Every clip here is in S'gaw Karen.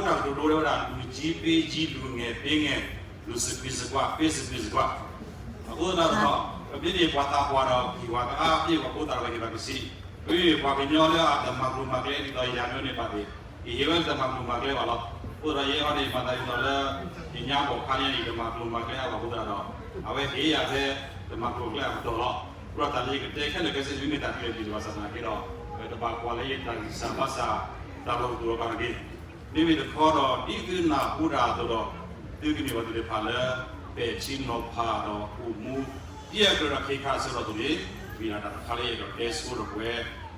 တၢ်ကတိၤဒိတဲဝဲဒၣ် လူၤကၠံပ့ကၠံ လူၤငဲၤပ့ငဲၤ လူၤစကွံစကွၢ် ပ့စကွံစကွၢ်, အဃိသတးဒီး ပမ့မ့ၢ်ပှၤသးပှၢ်ဒီး ပှၤသးပှၢ်ဒီးကဟ့ၣ်ပှၤဖိသၣ်ဒီးကဟ့ၣ်ပှၤကဆံး, ပမ့ၢ်ပှၤကညီလၢအတမၤကျိၤမၤကျဲဒ်သိးယၤမ့ၢ်န့ၣ်ဘၣ်သ့ၣ်, ယဟ့ၣ်ဝဲတမၤကျိၤမၤကျဲဘၣ်လီၤ. အဃိသတးဒီး ယဲအံၤန့ၣ် မၤသးဒ်သိးလၢ ယညါဘီၣ်ခါန့ၣ် ယတမၤကျိၤမၤကျဲအါဘၣ်အဃိသတးဒီး အဝဲဟ့ၣ်ယၤဖဲ တမၤကျိၤကျဲအကတီၢ်လီၤ. အဃိဒီးတၢ်လၢယကတဲခဲလၢာ်ခဲဆ့န့ၣ် မ့ၢ်တၢ်ဖံးလီၤတံၢ်လီၤဘၣ်ဆၣ်သနာ်က့ဒီး ပတဘၣ်ကွၢ်လၢယတၢ်ဂံၢ်စၢ်ဘါစၢ် တၢ်လီၢ်ကတိၤလီၤဘၣ်တဂ့ၤ. မ့မ့ၢ်တခီဒီး ဒ်သုနၢ်ဟူတၢ်အသိးဒီး သုကမ့ၢ်ပှၤသ့ၣ်တဖၣ်လၢ ပဲာ်ထံနီၤဖးဒီးအိၣ်မူ ဒ်အကြၢးဒီးခ့ခါအဆၢကတီၢ်အသိးန့ၣ် မ့ၢ်ဒၣ်တၢ်တခါလၢယအဲၣ်ဒိးတဲဆိဒီးပဝဲ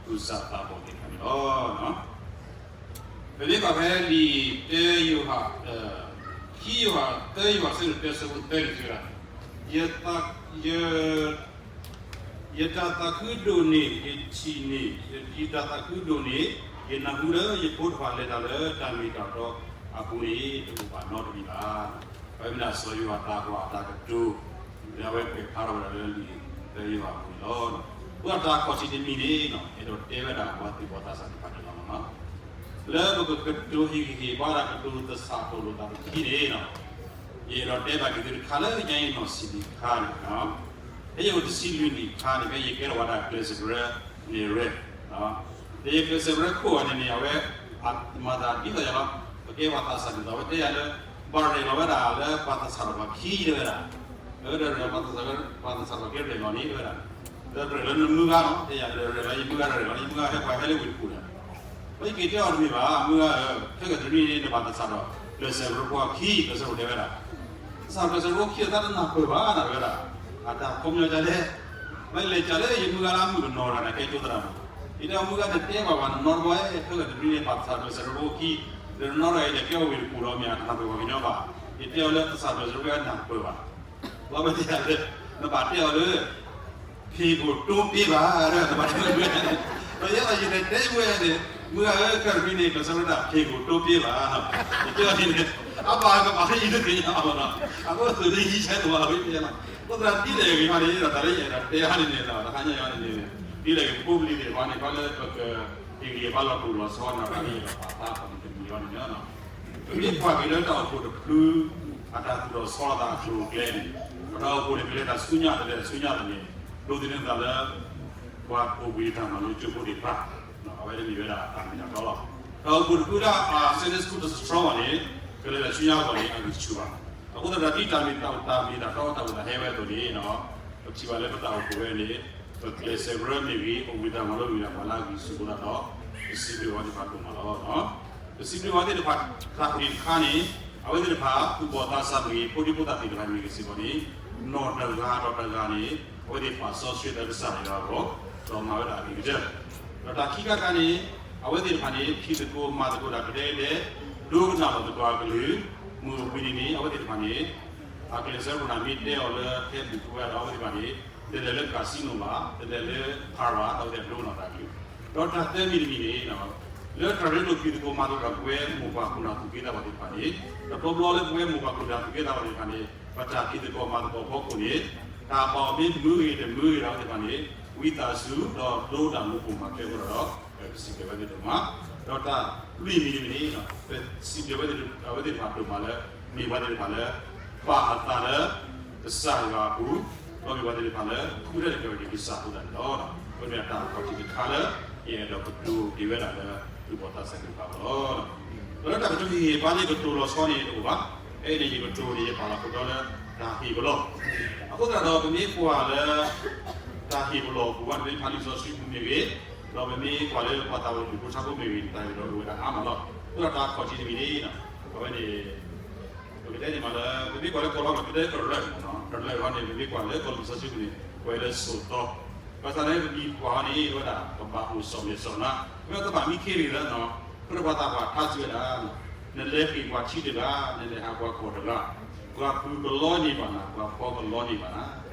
သူၣ်စၢ်သးဘီၣ်သ့ၣ်တဖၣ်န့ၣ်လီၤ. ပမ့ၢ်ကွၢ်ဖဲလံာ်တၢယိၤဟၣ် ခံယိၤဟၣ် သၢယိၤဟၣ်အဆၢဒိၣ်တၢ အဆၢဖိသၢန့ၣ် စံးဝဲဒၣ်, ယ ယတၢ်သးခုဒိၣ်န့ၣ် ယထံၣ်န့ၣ်, ယတၢ်သးခုဒိၣ်န့ၣ် ယနၢ်ဟူလၢယဖိတဖၣ်လဲၤတၢ်လၢတၢ်မ့ၢ်တၢ်တီအပူၤန့ၣ် တအိၣ်ဘၣ်နီတမံၤဘၣ်. ပမ့ၢ်ဒၣ်စီၤယိၤဟၣ်တၢ်ကွၢ်တၢ်ကတိၤ လၢအဝဲကွဲးဖျါထီၣ်ဝဲဒၣ်လၢလံာ်တၢယိၤဟၣ်အပူၤန့ၣ်လီၤ. အဃိဒီးတၢ်ခီၣ်ထံးတမံၤန့ၣ် အဲၣ်ဒိးတဲဝဲဒၣ်ပှၤသူၣ်ဘီၣ်သးစၢ်သ့ၣ်တဖၣ်န့ၣ်လီၤ. လၢပကကတိၤဟ့ၣ်ဂံၢ်ဟ့ၣ်ဘါတၢ်ကတိၤသဆၣ်ထီၣ်လိာ်သးတခီန့ၣ် ယအဲၣ်ဒိးတဲဘၣ်က့ၤသုတခါလၢညါအံၤနီၢ်ဆံးနံၣ်တခါန့ၣ်, ဖဲယအိၣ်တဆံလွံၢ်နံၣ်တခါန့ၣ် ဖဲယကဲထီၣ်ဝဲဒၣ်ကျဲးစၢးကရၢနဲၣ်ရွဲၣ်, ဒီးယကျဲးစၢးကရၢခိၣ်ဂၤန့ၣ်န့ၣ် အဝဲ မၤသးဒ်သိးယၤလီၤ. ပကဲပှၤသးစၢ်ဒ်သိးအဝဲတဲယၤလၢ ဘၣ်ရဲၣ်လီၤဝဲဒၣ်လၢပှၤသဆၣ်ထီၣ်ပှၤခံတဲဝဲဒၣ်, အဝဲဒီးရဲၣ်လီၤပှၤသဆၣ်ထီၣ်ကဲရဲၣ်လီၤန့ၣ်တဲဝဲဒၣ်, ဒီးရဲၣ်လီၤနမုၢ်ဂၤနီၤ တဲယၤဒီးရဲၣ်လီၤယမုၢ်ဂၤရဲၣ်လီၤ ယမုၢ်ဂၤဟဲပှၤဟဲလၢဝ့ၢ်တကူၣ်ဒီး ပယက့ၤတဲအီၤတမ့ၢ်ဘၣ် မုၢ်ဂၤဧၢ, ခဲကတရံၣ်န့ၣ် နဘၣ်သဆၣ်ထီၣ်ကျဲးစၢးကရၢဖိခံ ကျဲးစၢးကရၢတဲဝဲဒၣ်, သဆၣ်ထီၣ်ကျဲးစၢးကရၢဖိခံအသးတနၢ်ပၢၢ်ဘၣ်နၤတဲဝဲဒၣ်, အတၢ်ခီပညီဒ်လဲၣ်, မ့ၢ်လဲၤကးလၢယမုၢ်ဂၤလၢအမုၣ်ကနီၤတဂၤန့ၣ် ကဲကၠိသရၣ်မး, ယတဲအီၤမုၢ်ဂၤတတဲဘၣ်ဘၣ် နနီတဘျီ ခဲကတရံၣ်န့ၣ် ဘၣ်သဆၣ်ထီၣ်ကျဲးစၢးကရၢဖိခံ, ဒီးနနီတဂၤအံၤလဲၤကဲအီၤဝ့ၢ်တကူၣ်ဒီးမ့ၢ်အတနၢ်ပၢၢ်ပှၤကညီဘၣ်, ယတဲအီၤလၢသဆၣ်ထီၣ်ကျဲးစၢးကရၢအနၢ်ပၢၢ်ဘၣ် ဘၣ်ဝဲဒၣ်လၢ နဘၣ်တဲအီၤလၢ ဖံးကိၣ်တိပ့ဘၣ်, နဘၣ်တဲအီၤလၢ ဒီးယဲဒၣ်ယလဲၤတဲဝဲန့ၣ် မုၢ်ဂၤဧၢ ခဲကတရံၣ်န့ၣ် ကျဲးစၢးကရၢဒၣ်ဖံးကိၣ်တိပ့ဘၣ်, ယတဲအီၤန့ၣ် အဘၣ်ကဘၣ်လၢယတသ့ၣ်ညါအီၤလီၤ, အဃိသုးလၢယံၤဆဲးတဝၣ်ဝဲန့ၣ်လီၤ, အဃိသတးဒ်လဲၣ်ဂ့ၤမးန့ၣ် တၢ်လၢယအဲၣ်ဒိးတဲအါန့ၣ်န့ၣ်ဒီး တဟါညါအံၤန့ၣ်န့ၣ် ဒ်လဲၣ်ဂ့ၤ ပဖိပလံၤသ့ၣ်တဖၣ်န့ၣ် ခီလၢပကဟ့ၣ်ဂံၢ်ဟ့ၣ်ဘါလီၤတိၢ်လီၤဆီနၤ တၢ်လၢယအဲၣ်ဒိးပာ်ဖျါအီၤန့ၣ်တမံၤအံၤန့ၣ် ပမ့ၢ်ကွၢ်က့ၤလၢတၢ်အိၣ်ဖှိၣ်တဖု အတၢ်သူၣ်ထီၣ်ဆီလီၤသးအကျိၤအကျဲန့ၣ်, ပတၢ်အိၣ်ဖှိၣ်န့ၣ် ကလဲၤတၢ်ဆူညါတလဲၤတၢ်ဆူညါတန့ၣ်, ဒိးသန့ၤသးလၢ ပှၤအိၣ်ဘှံးတၢ်မၤလိကၠိဖိသ့ၣ်တဖၣ်, အဝဲန့ၣ်မ့ၢ်ဝဲဒၣ်တၢ်မ့ၢ်တၢ်တီလီၤ. တၢ်အိၣ်ဖှိၣ်တဖုလၢအ Sunday School တစထြီဘၣ်န့ၣ် ကလဲၤတၢ်ဆူညါအဂီၢ်န့ၣ် အဂံၢ်ဆူၣ်ဘၣ်. အဃိသတးဒီး ဒ်တၢ်မ့ၢ်တၢ်တီတၢ်မ့ၢ်တၢ်ဟဲဝဲအသိးန့ၣ် ပထံၣ်ဘၣ်လၢပတၢ်အိၣ်ဖှိၣ်ဝဲန့ၣ် ပကျဲးစၢးကရၢမ့ၢ်ဂ့ၤ အိၣ်ဘှံးတၢ်မၤလိမ့ၢ်ဂ့ၤ ပှၤလၢအဂံၢ်ဆူၣ်အဃိသတးဒီး ပစံးဘျုးဝဲသ့ၣ်တဖၣ်ဒိၣ်မးလီၤ. ပစံးဘျုးဝဲသ့ၣ်တဖၣ်တၢ်ဃ့ၢ်တခါန့ၣ် အဝဲသ့ၣ်တဖၣ် သူၣ်ဘီၣ်သးစၢ်မ့ၢ်ဂ့ၤ ဖိဒံဖိသၣ်သ့ၣ်တဖၣ်မ့ၢ်ဂ့ၤစ့ၢ်ကီးန့ၣ် နီၢ်တဂၤဒီးတဂၤန့ၣ် အဝဲသ့ၣ်ပာ်စီဆှံသးလၢကစၢ်ယွၤအဂီၢ် ဒီးမၤဝဲဒၣ်အဂ့ၤကတၢၢ်, ဒီးတၢ်ခံခါတခါန့ၣ် အဝဲသ့ၣ်တဖၣ်န့ၣ် ဖံးသကိးမၤသကိးတၢ်ကဒဲကဒဲ ဒိကနၣ်လီၤသကိးအကလုၢ်, မုၢ်အိၣ်ဘှံးနံၤန့ၣ် အဝဲသ့ၣ်တဖၣ်န့ၣ် အကျဲးစၢးခိၣ်နၢ်မ့ၢ်တဲအီၤလၢထဲဘူၣ်ဖိဝဲဒီး အဝဲသ့ၣ်တဖၣ်န့ၣ် တလဲၤလၢကၤစံနိဘၣ်, တလဲၤလၢဖးရၤ ဒီးအဝဲသ့ၣ်ဒိကနၣ်သးကလုၢ်, ဒီးတၢ်သၢမံၤတမံၤန့ၣ် လၢတၢ်ရ့လိာ်ဖံးသကိးမၤသကိးတၢ်ပဝဲမိၢ်ပၢ်ခိၣ်နၢ်သူၣ်က့သးပှၢ်သ့ၣ်တဖၣ်န့ၣ် တဘျီဘျီလၢပဝဲမိၢ်ပၢ်ခိၣ်နၢ်သူၣ်က့သးပှၢ်သ့ၣ်တဖၣ်န့ၣ် ပတၢ်ဖံးသကိးမၤသကိးအဖီခိၣ်န့ၣ် တၢ်ဘၣ်အီၤမ့ၢ်မုာ်ဂ့ၤတမုာ်ဂ့ၤဒီးသ့ၣ်တဖၣ်န့ၣ် ဝံသးစူၤဒီးဒိတၢ်မူခိၣ်မၤကဲအဃိဒီး ပစံးဘျုးဝဲသ့ၣ်ဒိၣ်မး, ဒီးတၢ်လွံၢ်မံၤတမံၤန့ၣ် ပစံးဘျုးဝဲသ့ၣ်အဝဲသ့ၣ်တဖၣ်ဒိၣ်မးလၢ မ့ၢ်ပှၤသ့ၣ်တဖၣ်လၢ ပာ်အသးလၢ ကစၢ်ယွၤအပူၤ, ဒီးမ့ၢ်ပှၤသ့ၣ်တဖၣ်လၢ ဃုထၢတကဲဝဲဒၣ်ကစၢ်အဃိသတးန့ၣ်လီၤ. အဝဲမ့ၢ်တၢ်ခီၣ်ထံးတခါလၢ ယအဲၣ်ဒိးကတိၤက့ၤဝဲဒၣ်လၢ သူၣ်ဘီၣ်သးစၢ်သ့ၣ်တဖၣ်အဂီၢ်လီၤ. ဒီးလၢတၢ်ကတိၤဟ့ၣ်ဂံၢ်ဟ့ၣ်ဘါလၢကတိၤလီၤဆီန့ၣ်တအိၣ်ဘၣ်, ဖဲအံၤန့ၣ် ယကတိၤန့ၣ် ယပာ်လီၤခိၣ်တီလၢ တၢ်ဟ့ၣ်ပလီၢ်, အဃိသတးဒီး ပမ့ၢ်ကွၢ်လၢ တၢ်ဟ့ၣ်ပလီၢ်အပူၤဘၣ်န့ၣ် ပမ့ၢ်ဖးလံာ်စီဆှံပူၤမ့ၢ်ဂ့ၤ, ဒီးပမ့ၢ်ကွၢ်လၢပှၤသးဝဲလူၤဖိထါဖိမ့ၢ်ဂ့ၤန့ၣ် တၢ်ဟ့ၣ်ပလီၢ်အိၣ်ဝဲဒၣ်အါမးလီၤ. အဃိဒီးတၢ်ခီၣ်ထံးတမံၤန့ၣ် အဝဲန့ၣ် ပကတဲန့ၣ်မးလၢ ပမ့ၢ်ကွၢ်လၢကီၢ်လီၤ ပကတဲကရၢၢ်, ကရၢၢ်ဟီန့ၣ် ပမ့ၢ်ကွၢ်လၢကီၢ်လံာ်စီဆှံပူၤန့ၣ် ကွဲးလၢစိာ်တီ, ဘၣ်ဆၣ်န့ၣ် ပမ့ၢ်ကွၢ်ဟီန့ၣ် ဝဲဒၣ် ပဘၣ်အိၣ်စီၣ်မဲာ်စီၣ်နါ, ပကဘၣ်မံခ့ဂ့ၤလၢ ပှၤသးပှၢ်ထါစံးဝဲဒၣ် နလဲၤဃ့ၢ်ပှၤထံတဂၤ, နလဲၤဟးပှၤကီၢ်တဂၤ, ပှၤဖုကလီန့ၢ်ဘၣ်နၤ, ပှၤဖီကလီန့ၢ်ဘၣ်နၤ,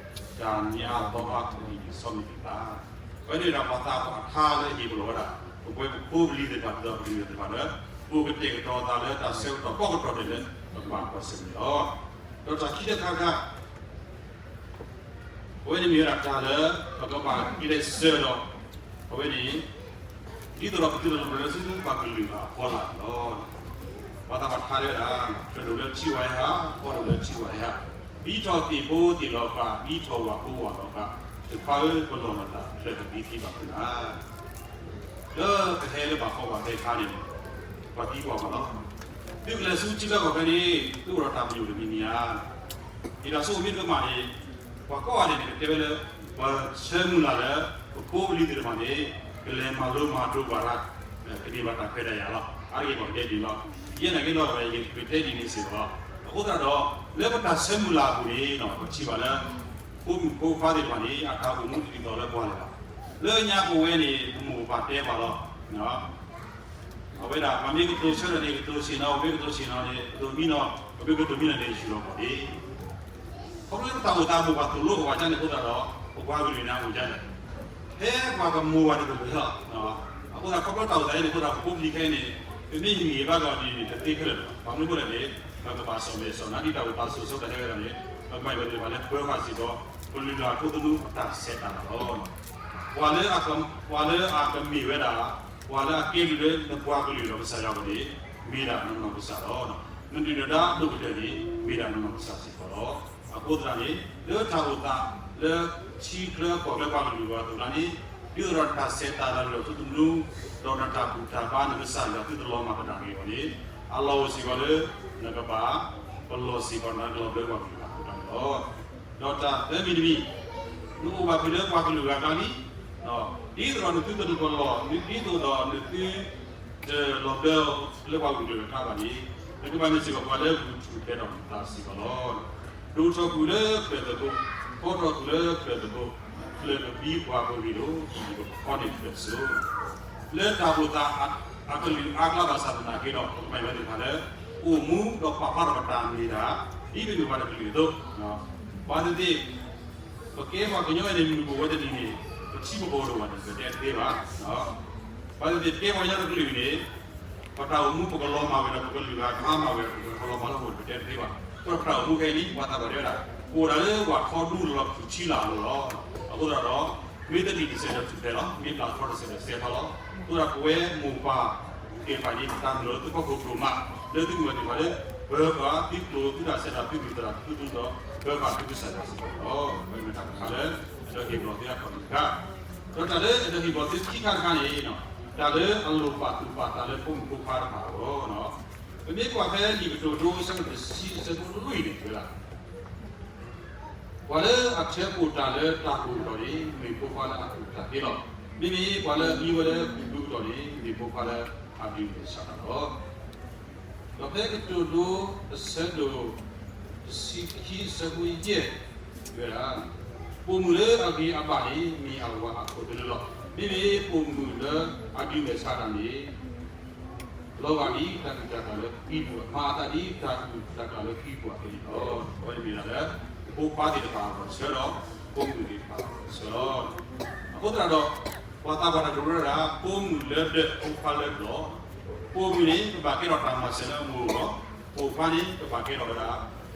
တၢ်နံၤအါသီအါ ကလံၤနံၤဆီမံၤနံၤသး, အဝဲန့ၣ်ဝဲဒၣ်ပှၤသးပှၢ်ထါလၢဟ့ၣ်ပလီၢ်ဝဲဒၣ် ပဝဲပဖိပလံၤသ့ၣ်တဖၣ် ဒ်သိးပကလုာ်သ့ၣ်တဖၣ်လၢ ပအိၣ်ကတဲာ်ကတီၤသးလၢတၢ်ဆၢကတီၢ်ဘီကတီၢ်ဒဲးလၢ ပကဘၣ်ကွၢ်ဆၢၣ်မဲာ်လီၤ. ဒီးတၢ်ခံခါတခါ အဝဲန့ၣ်မ့ၢ်ဝဲဒၣ်တၢ်လၢ ပကဘၣ်ကျဲးစၢးဒီး အဝဲန့ၣ် ဒ်သိးဒီးပတုၤလီၤလၢပှၤကလုာ်အဖီလာ်န့ၣ်လီၤ. ပှၤသးပှၢ်တဲဝဲဒၣ်, ဖျၢၣ်ဒိၣ်လၢထံဝၤအံၤဟး, ကီၢ်ဒိၣ်လၢထံဝၤအံၤဟး, ဒ်ထီၣ်သ့ၣ်ဖိသ့ၣ်လီၤဃာ်, ဒ်ထီၣ်ဝၣ်ဖိဝၣ်လီၤဃာ်, တခွါဧၢ ပလီၢ်နသးဖျၢၣ်တဘံသံဘၣ်ဖုးဧါ. လၢပဟဲလၢဘၣ်ဃီဘၣ်ဖဲခါန့ၣ်, ပှၤသံကွၢ်ပှၤလီၤ. သုကလဲၤဆူထံလၢကီၢ်ဖဲန့ၣ် သုအိၣ်ဒီးတၢ်ပညိၣ်တမံၤမံၤဧါ. ဒ်သိးဆိမိၣ်မ့ၢ်တကမၣ်န့ၣ်, ပှၤကိးဂၤဒဲးန့ၣ် ကတဲဝဲလၢ ပှၤဆၢမုၢ်လၢ်လၢ ပဖိပလံၤသ့ၣ်တဖၣ်န့ၣ် ကလဲၤမၤလိမၤဒိးပှၤတၢ်, ကန့ၢ်ဘၣ်တၢ်ခွဲးတၢ်ယာ်လီၤ. အါတက့ၢ်ပှၤကတဲဒ်န့ၣ်လီၤ. ယဲန့ၣ်က့လီၤ ယကတဲဒ်န့ၣ်စ့ၢ်ကီးလီၤ. အဃိသတးဒီး လၢပတၢ်ဆၢမုၢ်လၢ်အပူၤန့ၣ် ပထံၣ်ဘၣ်လၢ ဖိမုၣ်ဖိခွါသ့ၣ်တဖၣ်န့ၣ် အတၢ်အိၣ်မူတဒ်သိးလၢပှၤလၢၤဘၣ်. လၢညါပဝဲန့ၣ် ပမိၢ်ပပၢ်တဲပှၤလီၤ. အဝဲဒၣ် ပမ့ၢ်ကတိၤဆၢထၢၣ်န့ၣ် ကတိၤဆ့ၣ်နီၤ, ပမ့ၢ်ကတိၤဆ့ၣ်နီၤန့ၣ် ကတိၤမံနီၤ, ပမ့ၢ်ကတိၤမံနီၤန့ၣ် ယူၢ်လီၤပှၤန့ၣ် ခီဖျိလၢပတၢ်အိၣ်သးအပူၤ ပှၤသိၣ်လိအီၤဝဲဒ်န့ၣ်အဃိသတးဒီး ပပှၤကလုာ်န့ၣ်အဂီၢ်ဒ်န့ၣ် ဖဲပှၤကမိၢ်ဝဲတကလုာ်လီၤ. အဃိသတးခီဖျိတၢ်အိၣ်သးအံၤန့ၣ်အဃိသတး ပဖိပလံၤခဲအံၤန့ၣ် ပမ့ၢ်ဟံးဂ့ၤဘၣ်ကီးဒ်န့ၣ် တသ့ခဲလၢာ်လီၤ. ဘၣ်မနုၤအဃိလဲၣ်န့ၣ် ပကဘၣ်စီၣ်မဲာ်စီၣ်နါဒ်တၢ်အိၣ်သးစိၤဆၢကတီၢ်ခဲအံၤန့ၣ် ပကဘၣ်ယွၤသ့ၣ်တဖၣ်လၢပၢဃာ်စ့ၢ်ကီး ပလုၢ်လၢ်ဖိသနူအတၢ်ဆဲးတၢ်လီၤ. ပှၤလၢအ, ပှၤလၢအကမ့ၢ်ဝဲဒၣ် ပှၤလၢအကဲဘျုးလၢနပှၤကလုာ်ဒီးကစၢ်ယွၤအဂီၢ်န့ၣ် မ့ၢ်ဒၣ်နနီၢ်ကစၢ်လီၤ. နဒုၣ်နဒါအဒိၣ်ကတၢၢ်န့ၣ် မ့ၢ်ဒၣ်နနီၢ်ကစၢ်စ့ၢ်ကီးလီၤ. အဃိသတးန့ၣ် လၢတၢ်အိၣ်သးလၢထံချၢကီၢ်ချၢပှၤကလုာ်အသိးန့ၣ် ဒ်သိးဒီးနတၢ်ဆဲးတၢ်လၤလုၢ်လီၢ်ထူသနူ ဒီးနတၢ်ဘူၣ်တၢ်ဘါနကစၢ်ယွၤသုတလီၤမၢ်ကဒါက့ၤအဂီၢ်န့ၣ် အလီၢ်အိၣ်စ့ၢ်ကီးလၢ နကဘၣ်ပလီၢ်စ့ၢ်ကီးနၤလၢပှၤကလုာ်အကျါန့ၣ်လီၤ. ဒီးတၢ်သၢမံၤတမံၤ, နအိၣ်ဘၣ်ဖဲလၢပှၤကလုာ်ဂၤအကျါလံ, ဒ်သိးဒီးနသုတပလီၢ်, ဒ်သိးဒီးနသုတလီၤဘၢလၢပှၤကလုာ်အကျါဘၣ်န့ၣ် နကဘၣ်မ့ၢ်စ့ၢ်ကီးပှၤလၢဂုာ်ထူၣ်ဖျဲးထီၣ်နသးစ့ၢ်ကီးလီၤ. ဒိၣ်ထီၣ်ကွံာ်လၢဖျၢၣ်သဘိ, ဖီထီၣ်ကွံာ်လၢဖျၢၣ်သဘိ, ဖျၢၣ်ကဘံပှၤကလုာ်ဒီး ပကဖီန့ၢ်ဖျၢၣ်စိ လၢတၢ်အိၣ်သးအကလုာ်အါကျါဘၣ်ဆၣ်သနာ်က့ဒီး ပကမၤဝဲသ့ၣ်တဖၣ်လၢ အိၣ်မူဒီးပာ်ဖျါထီၣ်ပတၢ်မ့ၢ်တၢ် ဒ်ပမ့ၢ်ပှၤတကလုာ်အသိး, ဘၣ်သ့ၣ်သ့ၣ် ပကဲပှၤကညီအံၤန့ၣ် မုၢ်ကအိၣ်ဝဲတနံၤန့ၣ် ပထံပကီၢ်တအိၣ်ဘၣ်န့ၣ် ပတဲတသ့ဘၣ်. ဘၣ်သ့ၣ်သ့ၣ် ပကဲပှၤကညီတကလုာ်အံၤန့ၣ် ပတၢ်အိၣ်မူပကလီၤမၢ်ဝဲဒီး ပကလုာ်ဂၤကမၤဝဲဒီး ပကလီၤမၢ်လၢပကတဲတသ့ဘၣ်. အဃိဒီးပတၢ်အိၣ်မူခဲအံၤန့ၣ် ပှၤသးပှၢ်တဲဝဲဒၣ် ပအိၣ်ဒၣ်လၢပှၤထီဒူလီၤခူၣ်ထံလၢ်အလိၤလီၤ. အဃိသတးဒီး မ့ၢ်တနံၣ်တစဲးဒီးထူၣ်ဖျဲးလီၤ, မ့ၢ်ပျၢ်ထီတစဲးဒီးစဲးထီလီၤ. အဃိဒီးပဝဲမိၢ်ပၢ်သ့ၣ်တဖၣ်န့ၣ် ပတၢ်မုၢ်လၢ်လၢသုဖီခိၣ်ဒိၣ်မး လၢသုမုၢ်ဂီၢ်သ့ၣ်တဖၣ်လၢ ပၢၤပှၤသုကျိၤသုတၢ်ဆဲးတၢ်သုသူၣ်သရၣ်သုသူဒီး ပၢၤပှၤသုကစၢ်ယွၤစ့ၢ်ကီးလီၤ. အဝဲမ့ၢ်တၢ်တခါလၢ အဲၣ်ဒိးဟ့ၣ်ပလီၢ်သုအခီၣ်ထံးတခါ, ဒီးတၢ်လၢအဲၣ်ဒိးဟ့ၣ်ပလီၢ်သုခံခါတခါန့ၣ် တၢ်လၢအလိၣ်ဘၣ်တူၢ်ဘၣ်တၢ်လၢဖိမုၣ်ဖိခွါတဖၣ်အဂီၢ်, ပမ့ၢ်ကွၢ်ဖဲလံာ်ကတိၤဒိ အဆၢဒိၣ်တဆံ အဆၢဖိလွံၢ်န့ၣ် တဲဝဲဒၣ် ပှၤလၢအထၢဖှိၣ်တၢ်လၢတၢ်ကိၢ်ကတီၢ်န့ၣ် မ့ၢ်ဖိခွါလၢအကူၣ်တၢ်သ့လီၤ. မ့မ့ၢ်ပှၤလၢအမံဝဲလၢကူၣ်ဘုကတီၢ်န့ၣ် မ့ၢ်ဖိခွါလၢအဒုးမဲာ်ဆှးတၢ်လီၤ. ဒီးဖဲကတိၤဒိ အဆၢဒိၣ်တဆံခံ အဆၢဖိယဲၢ် တဲဝဲဒၣ်, ပိာ်မုၣ်လၢအဂ့ၤအဘၣ်န့ၣ် မ့ၢ်အဝၤအခိၣ်သလုးလီၤ. မ့မ့ၢ်ပိာ်မုၣ်လၢအဒုးမဲာ်ဆှးတၢ်န့ၣ် လီၤဂာ်ဒ်တၢ်အုၣ်တၢ်ကျၢ်လၢဃံပူၤ, မၤအသးဒ်တၢ်အုၣ်တၢ်ကျၢ်လၢဃံပူၤအသိးန့ၣ်လီၤ. အဝဲန့ၣ်မ့ၢ်ဒၣ်လၢ ဖိခွါသ့ၣ်တဖၣ်အဂီၢ်တဆၢဒီး ပိာ်မုၣ်သ့ၣ်တဖၣ်အဂီၢ်တဆၢလီၤ. အဃိသတးဒီး ပှၤသးပှၢ်တၢ်ကရၢဒၣ် ပိာ်မုၣ်လၢဒၢး ဖိခွါလၢကျီၢ်, ပိာ်မုၣ်န့ၣ် ကဘၣ်ကဲထီၣ်တၢ်မၤစၢၤလၢအမိၢ်အဂီၢ်, ပိာ်ခွါန့ၣ် ကဘၣ်ကဲထီၣ်ဝဲဒၣ်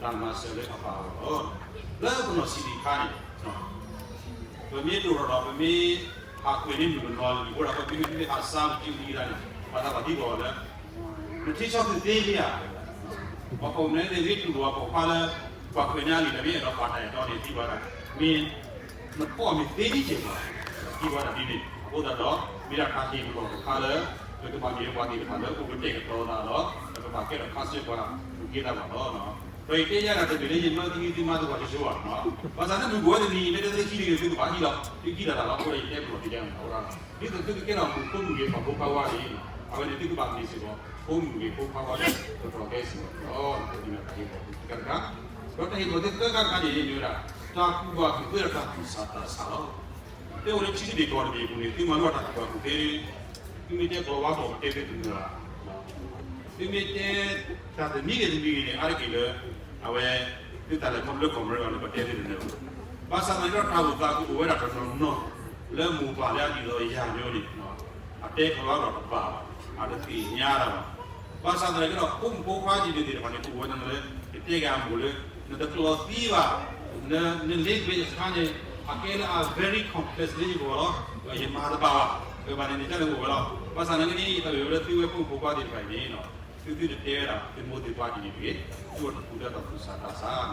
တၢ်မၤစၢၤလၢအပၢ်အဂီၢ်လီၤ. လၢပနီၢ်ဆံးတခါန့ၣ် ပမ့ၢ်ဒိၣ်ထီၣ်ဒီး ပမ့ၢ်ဟးကွဲးန့ၢ်မုၣ်ကနီၤလံာ်ဖိဒီး ပမ့ၢ်ဟးစၢ်မ့ၢ်ကံလံဒၣ်န့ၣ် ပှၤသးပှၢ်သံကွၢ်အီၤလၢ နထံၣ်ဆီသုသ့လံဧါ. ပှၤပိာ်မုၣ်န့ၣ် မ့ၢ်တူၢ်လိာ်ပှၤပိာ်ခွါလၢ ပှၤကွဲးန့ၢ်အလံာ်ဒီးမ့ၢ်အဲၣ်ဒိးပာ်တၢ်အဲၣ်တီန့ၣ် သံကွၢ်ဒၣ် မ့ၢ် နပိာ်မုၣ်သ့ဒ်ကဲၢ်ပှၤ သံကွၢ်ဒၣ်ဒ်န့ၣ်. အဃိသတးဒီး မ့ၢ်ဒၣ်တၢ်ဟ့ၣ်ပလီၢ်တခါလၢ ပကဘၣ်မ့ၢ်ပှၤသ့ၣ်တဖၣ်လၢ အိၣ်ကတဲာ်ကတီၤသးဒီး ပကဘၣ်ကဲထီၣ်ခါဆူပှၤ ပူၤက့သးဘၣ်လီၤ. ဒီးယတဲယဲဒၣ်တမ့ၢ်လၢယမၢသုမံသုမါသပှၢ်ကၠိကၠိဘၣ်. ဘၣ်ဆၣ်လၢမုၢ်ကအိၣ်ဝဲတနံၤအံၤ မ့ၢ်တဲသ့ခံလံန့ၣ် သုကဘၣ်ဟံးလီၤ သုကဟံးတၢ်တၢ်လီၤ. အဃိဒီးယတဲပလီၢ်သ့ၣ်ညါန့ၣ် အဝဲဒၣ် ဒ်သိးသုကကဲထီၣ်မုၣ်ဖိမုၣ်ဂ့ၤ ပှၤဖိခွါဝါဂ့ၤ အဝဲန့ၣ်သုကဘၣ်မ့ၢ်စ့ၢ်ကီး ဖိမုၣ်ဂ့ၤဖိခွါဝါဂ့ၤ ကတီၢ်ခဲစ့ၢ်ကီးန့ၣ်လီၤ. တၢ်ဟ့ၣ်ပလီၢ်သုခံခါတခါ, ဒီးတၢ်ဟ့ၣ်ပလီၢ်သုသၢခါတခါန့ၣ် မ့ၢ်ဝဲဒၣ် တၢ်ကူၣ်ဘၣ်ကူၣ်သ့ဒီးတၢ်သူၣ်ဆးသးဆးလီၤ. သုအိၣ်လၢထံတဘ့ၣ်ကီၢ်တဘ့ၣ်အပူၤန့ၣ် သုမၤလိတၢ်ကူၣ်ဘၣ်ကူၣ်သ့ သုမ့ၢ်တဲကျိာ်ဝါကျိာ် ပတဲသ့တမုာ်ဘၣ်. သုမ့ၢ်တဲတၢ်တမံၤဂ့ၤတမံၤဂ့ၤန့ၣ် အါတက့ၢ်လၢ အဝဲ သုတၢ်လဲၤခီဖျိလၢကီၢ်အမဲရကၤန့ၣ် ပတဲသ့တမုာ်ဘၣ်. ဘၣ်ဆၣ်သနာ်က့ဒီး တၢ်အိၣ်သးကအိၣ်ဝဲဒၣ်တနီၤနီၤ လၢမိၢ်ပၢ်လၢအဒ်သိးယၤမ့ၢ်န့ၣ် အတဲကျိာ်ဝါကျိာ်တဘၣ်ဘၣ်, အတသ့ၣ်ညါတၢ်ဘၣ်. ဘၣ်ဆၣ်သနာ်က့ဒီး ဖိမုၣ်ဖိခွါဒ်န့ၣ်သ့ၣ်တဖၣ်န့ၣ် ကအိၣ်ဝဲဒၣ်လၢ ကတဲဂ့ၤအမိၢ်လၢ နတကျိာ်သံဘၣ်, န န language တခါန့ၣ် အကဲလၢအ very complex လၢယဂီၢ်လီၤ. ယမၤတဘၣ်ဘၣ်, ဘၣ်ဆၣ်သနာ်က့န့ၣ် တၢ်အိၣ်ဝဲလၢသုဝဲဖိမုၣ်ဖိခွါသ့ၣ်တဖၣ်အံၤန့ၣ် သုသုတတဲဝဲဒၣ် သုမိၢ်သုပၢ်ဒ်န့ၣ်တဂ့ၤ, သုအိၣ်တပူၤလၢတၢ်သူၣ်ဆးသးဆး,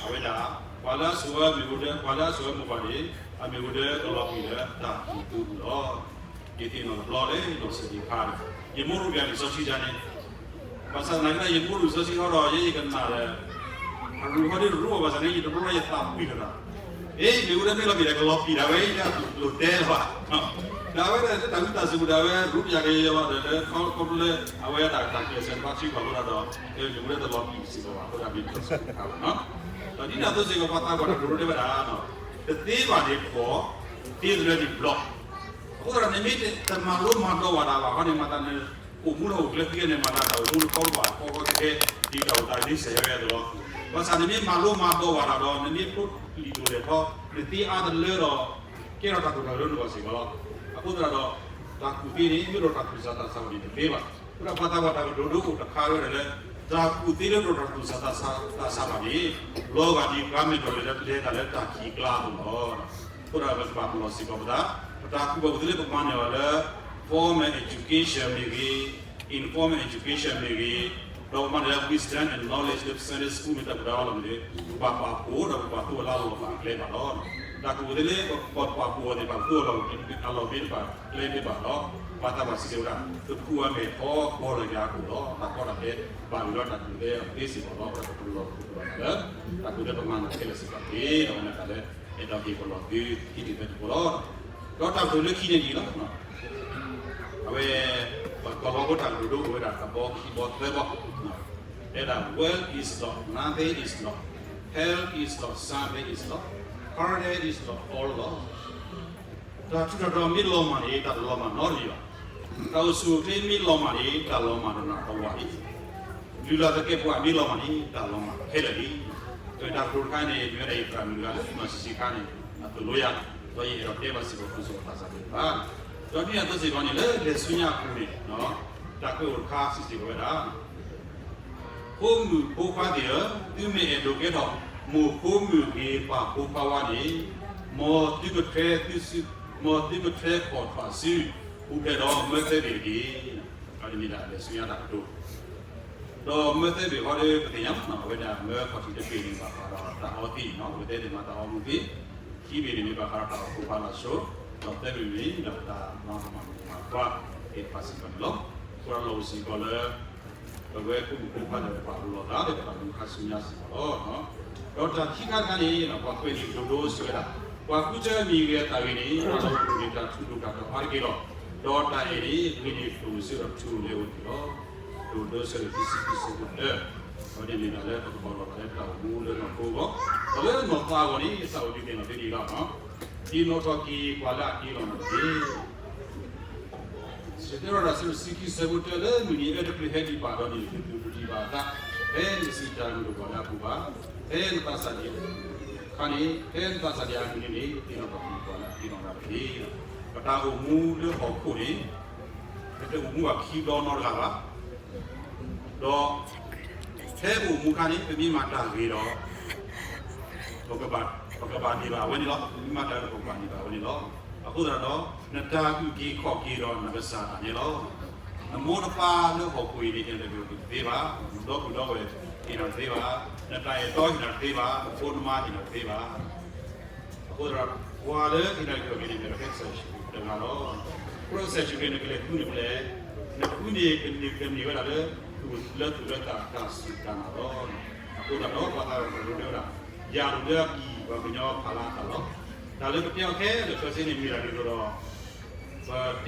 အဝဲဒၣ် ပှၤလၢအစိာ်ဝဲမ့ၢ်အိၣ်ဒီး ပှၤလၢအစိာ်ဝဲမိၢ်ပၢ်န့ၣ် အမ့ၢ်အိၣ်ဒီးကလီၤပံာ်လၢတၢ်သူၣ်အုးသးအုးလီၤ. ယသ့ၣ်နီၣ်တဘျီလၢလီၤစၢၤယံၤခါန့ၣ် ယမိၢ်ရူၢ်ပယၤလံာ်စီဆှံယါန့ၣ်, ဘၣ်ဆၣ်သနာ်က့ ယမိၢ်ရူၢ်စီဆှံဟီဒီး ယဲယကနၣ်ဒီး အရူၢ်ဟီဒ်ရူၢ်အီၤဘၣ်ဆၣ်န့ၣ် ယတဘျီလၢယသးပှံၢ်လီၤဒီး, အ့ မ့ၢ်အိၣ်ဒီးမ့ၢ်လီၤပံာ်ဒီး ကလီၤပံာ်ဒၣ်ဝဲ ယတလိၣ်တဲလၢၤဘၣ်. ဒီးအဝဲဒၣ်လၢတၢ်ဝံသးစူၤဒၣ်ဝဲ ရူၢ်ပယၤက့ၤယီၤလီၤဒီး လၢခီဖျိလၢ အဝဲဒၣ်တၢ်ကျဲးစၢးတဘၣ်ထုကဖၣ်လိာ်ဒီး မ့ၢ်အိၣ်ဒီးတလီၤပံာ်စ့ၢ်ကီးဘၣ် အဃိဒၣ်မ့ၢ်လီၤစၢၤယံၤခါလီၤ. ဒီးဒ်န့ၣ်အသိးစ့ၢ်ကီး ပှၤသးပှၢ်တၢ်ကရၢကရိတဲဝဲဒၣ် တသ့ဘၣ်န့ၣ်ဖှီၣ်, သ့တလၢန့ၣ်ဘျီ. အဃိသတးဒီး နမ့ၢ်တမၤလိမၤဒိးဝဲဒၣ်ဘၣ်ဃီန့ၣ် မၤသးနအိၣ်မူလၢဟီၣ်ခိၣ်ချၢခံကဲန့ၣ် မၤသးတၢ်အိၣ်မူလၢခီကပၤ ခီခီခဲခဲ ဒ်တၢ်အိၣ်သးန့ၣ်စဲးဝဲအသိးလီၤ. ဘၣ်ဆၣ်နမ့ၢ်မၤလိမၤဒိးဝဲဒၣ်ဒီး နမ့ၢ်ဖိလံၤဒိၣ်လဲၣ်ထီ နသ့အါတလၢဒီး ကဲထီၣ်တၢ်ကီတၢ်ခဲလၢနဂီၢ်စ့ၢ်ကီးလီၤ. အဃိသတးဒီး တၢ်ကူၣ်သ့န့ၣ် မ့ၢ်တအိၣ်ဒီးတၢ်သူၣ်ဆးသးဆးဘၣ်န့ၣ်တသ့ဘၣ်. အဃိဒီးပှၤသးပှၢ်တၢ်ကရၢကရိအိၣ်တခါဝဲဒၣ်လၢ တၢ်ကူၣ်သ့လၢတအိၣ်ဒီးတၢ်သူၣ်ဆးသးဆးဘၣ်န့ၣ် လီၤဂာ်ဒ်ကျါမ့ၢ်တၢ်လဲၤတၢ်လဲၤတၢ်လၢတၢ်ခံးကျါအသိးလီၤ. အဃိဒီးပကဘၣ်ပလီၢ်စ့ၢ်ကီးပသး, ပတၢ်ကူၣ်ဘၣ်ကူၣ်သ့လၢပမၤန့ၢ်အီၤလၢ formal education မ့ၢ်ဂ့ၤ, informal education မ့ၢ်ဂ့ၤ, ဒီးပမၤန့ၢ်လၢ wisdom and knowledge လၢ Sunday school မ့ၢ်တၢ်ပဒၣ်အီၤလီၤမ့ၢ်ဂ့ၤ, ပဘၣ်ပာ်ဖှိၣ်ဒီးပဘၣ်သူအီၤလၢအလီၢ်ဘၣ်အကျဲဘၣ်လီၤ. တၢ်ကူၣ်သ့လၢပပာ်ဖှိၣ်အီၤသ့ၣ်တဖၣ် ပသူအီၤလၢအလီၢ်မ့ၢ်တဘၣ်ကျဲမ့ၢ်ဘၣ်ဒီး ပှၤသးပှၢ်စံးဆၢဝဲဒၣ် ပခူၣ်အမဲာ်ထီၣ်ကီၢ်လၢယၤအခိၣ်ဒီး တၢ်ကီတၢ်ခဲဘၣ်ဂ့ၤဒီးတၢ်ကူၣ်သ့အီၤသ့စ့ၢ်ကီးလီၤ. အဃိဒီးပလီၢ်ပသးလၢ တၢ်ကူၣ်သ့ပမၤန့ၢ်ခဲလၢာ်စ့ၢ်ကီးသ့ဒီး မ့ၢ်တၢ်လၢ အဲၣ်ဒိးဟ့ၣ်ပလီၢ်သု ခံထံၣ်သၢထံၣ်ဖိလီၤ. ဒီးတၢ်ကတိၤလၢခံန့ၣ်ဒ်အံၤလီၤ. အဝဲ ပှၤကီၢ်လီၤဖိတၢ်ကတိၤဒိအိၣ်ဝဲဒၣ်တဘီခံဘီသၢဘီ, တဲဒၣ် wealth is not, nothing is not, health is not, something is not, hard work is not all lost. တၢ်ထူးတၢ်တီၤမ့ၢ်လီၤမၢ်န့ၣ် တၢ်တလီၤမၢ်နီတမံၤဘၣ်. တၢ်အိၣ်ဆူၣ်အိၣ်ချ့မ့ၢ်လီၤမၢ်န့ၣ် တၢ်လီၤမၢ်တနီၤတဝၢ်လံ. လုၢ်လၢ်သကဲးပဝးမ့ၢ်လီၤမၢ်န့ၣ် တၢ်လီၤမၢ်ခဲလၢာ်လံ. တၢ်ကတိၤတခါန့ၣ် မ့ၢ်ဝဲဒၣ်ယသရၣ်မုၣ်တဂၤလၢ မၤဆံးဆံးခါန့ၣ် အသိၣ်လိယၤ, ဒီးယအဲၣ်ဒိးတဲဘၣ်စ့ၢ်ကီးခိၣ်စ့ၢ်ကီးသးစၢ်သ့ၣ်တဖၣ်. ဒီးဒ်န့ၣ်အသိးစ့ၢ်ကီးန့ၣ် လၢလဲၤဆူညါအပူၤန့ၣ် တၢ်ကွဲးအိၣ်တခါစံးစ့ၢ်ကီးဝဲဒၣ် ဖိမုၣ်ဖိခွါသ့ၣ်ဧၢ, သုမ့ၢ်အဲၣ်ဒိးကဲထီၣ် မိၢ်ဖိမုၣ်ဂ့ၤ ပၢ်ဖိခွါဝါန့ၣ်, မ်သုကထွဲသုစု, မ်သုကထွဲဖီၣ်ထီၣ်စု ပူၤဖျဲးဒီးမၢသၢဘ့ၣ်တက့ၢ်. ဒီးမ့ၢ်ဒၣ်လဲၤဆူညါတၢ်ကတိၤ ဒီးမၢသၢဘ့ၣ်ဃီဒီး ပသ့ၣ်ညါ အဝဲဒၣ်မၢခီၣ်ထံးတဘ့ၣ်န့ၣ် ဘၣ်ဃးဒီးတၢ်အီသံး, အဝဲသ့ၣ်န့ၣ်မၤတၢ်အီမူသ့, ခံဘ့ၣ်န့ၣ်မ့ၢ်ဘၣ်ဃးဒီးတၢ်အိၣ်ဖှိၣ်ဖးလၢ်ဆိ, ဒီးသၢဘ့ၣ်န့ၣ် ဒီးတၢ်မၤကမၣ်မုၣ်ကမၣ်ခွါသ့ၣ်တဖၣ်စ့ၢ်ကီးန့ၣ်လီၤ. အဃိဒီးလီၢ်အိၣ်စ့ၢ်ကီးလၢ ပဝဲဖိမုၣ်ဖိခွါဒီးပပာ်ပနီၣ်သးလၢပတၢ်မူခါဆူညါစ့ၢ်ကီးလီၤ. ဒီးတၢ်ခံခါတခါန့ၣ် ပှၤကွဲးန့ၢ်ဒိၣ်ဒိၣ်စံးဝဲဒၣ်, ပှၤဃုထၢအမံၤဂ့ၤအသးဂ့ၤန့ၣ် တၢ်လီၢ်အိၣ်န့ၣ် တၢ်ထူးဒိၣ်တၢ်ထီအါတက့ၢ်လီၤ. ဒီးတၢ်အဲၣ်န့ၣ် ဂ့ၤန့ၢ်ကျိၣ်စ့ဒီးထူလၢအအိၣ်တက့ၢ်လီၤ. ဒိၣ်ဒိၣ်ဆၢထံး ခံဆံခံဆၢဖိတၢ, အဝဲန့ၣ်မ့ၢ်ဒၣ်လၢပကဘၣ်လီၤဂာ်လၢတၢ်အိၣ်မူလၢနီၢ်ခိအဂီၢ်, ဒီးလၢနီၢ်သးအဂီၢ်န့ၣ် သးအိၣ်ဒုးသ့ၣ်နီၣ်သ့ဒ်အံၤလီၤ. သ့ၣ်နီၣ်ထီၣ်က့ၤပှၤလၢအတ့လီၤနသ့ စံးတဲဝဲဒၣ် ဆၢခံဆၢဖိတၢ လၢမုၢ်နံၤအံၤတချုးဟဲဒံးဘၣ်ဒီးန့ၣ် သုကဒုးတံၢ်ဘၣ်အသး, ဖဲနစံးတၢ်မုၢ်တဂီၤလၢအပူၤဘၣ်, ဖဲနသးစၢ်ဒံးအခါန့ၣ်, ဖဲနသးစၢ်ဒံးအမုၢ်နံၤန့ၣ် သ့ၣ်နီၣ်ထီၣ်က့ၤပှၤလၢအတ့လီၤနၤတက့ၢ်. ပတၢ်အိၣ်မူလၢဟီၣ်ခိၣ်န့ၣ် ပတအိၣ်မူဘၣ်ခံဘျီနီတဂၤဘၣ်. ဒီး ဖဲပအိၣ်မူအခါန့ၣ် ပမ့ၢ်မၤတၢ်ဂ့ၤဒီး ပကဘၣ်န့ၢ်ဘၣ်အဝဲန့ၣ်လီၤ. ပမ့ၢ်မၤတၢ်ဂ့ၤဒီး ပကဘၣ်န့ၢ်ဘၣ်အဝဲန့ၣ်လီၤ. အဃိသတးဒီး နတၢ်အုၣ်က့ၤခီၣ်က့ၤဒီးနကစၢ်ဒၣ်နဲလီၤ. နမိၢ်နပၢ်လၢဟီၣ်ခိၣ်အံၤန့ၣ် ဟ့ၣ်နၤတသ့ဘၣ်, နဒီပုၢ်ဒီဝဲၢ်ဟ့ၣ်နၤတသ့ဘၣ်, နတၢ်အဲၣ်တီဟ့ၣ်နၤတသ့ဘၣ်, နဖိနမါဟ့ၣ်နၤတသ့ဘၣ်. အဃိသတးဒီး ပှၤလၢဟ့ၣ်နၤတၢ်အုၣ်က့ၤခီၣ်က့ၤန့ၣ် မ့ၢ်ဒၣ်ကစၢ်ယ့ၣ်ၡူးခရံာ်တဂၤလီၤ. အဃိဒီးကစၢ်ယ့ၣ်ၡူးခရံာ်န့ၣ် ကလဲၤဃုန့ၢ်ဖဲလဲၣ်, နဃုန့ၢ်ကန့ၢ်ဝဲဒၣ်လၢ လၢသူၣ်လၢသးတၢ်စူၢ်တၢ်နာ်လီၤ. အဃိသတးဒီး ပှၤသးပှၢ်တၢ်ကရၢကရိတဲဝဲဒၣ်, ယၤလိာ်လၢအကံၢ် ပှၤကညီဖးလၢအသးလီၤ. တၢ်လၢပတဲအီၤခဲလၢာ်ခဲဆ့န့ၣ် မ့ၢ်ဒၣ်ဒ်သိး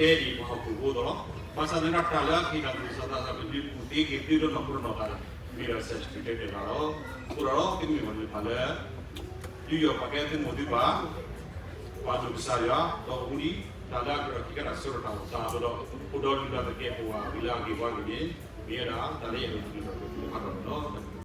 ဒီး ပတဲဒံးပှၤဟီၣ်ခိၣ်ဖိအသိးလီၤ. ဘၣ်ဆၣ်သနာ်က့ တၢ်လၢအကဟ့ၣ်တၢ်သူၣ်ဆးသးဆး ပဒုးကူၣ်သ့က့ၤသုလၢနီၢ်ခိတနီၤသးန့ၣ် မ့ၢ်ဒၣ်ကစၢ်ယ့ၣ်ၡူးခရံာ်တဲတဂၤလီၤ. အဃိဒီး သုမ့ၢ်ပှၤသ့ၣ်တဖၣ်လၢ ဒုးယီၣ်ပာ်ကဲသုမိၢ်သုပၢ်, ပာ်ဒိၣ်ကစၢ်ယွၤ, ဒီးအဃိန့ၣ် တၢ်လၢအကြၢးက့ၤကဲတၢ်ဆၢကတီၢ်အသးအသိးဒီး အိၣ်ဒီးလုၢ်လၢ်သကဲးပဝးဝံၤလၢအဂ့ၤဝါဂ့ၤန့ၣ် မ့ၢ်ဝဲဒၣ်တၢ်လၢယအဲၣ်ဒိးကတိၤဒီးကတိၤဖးထီၣ်န့ၣ်လီၤ.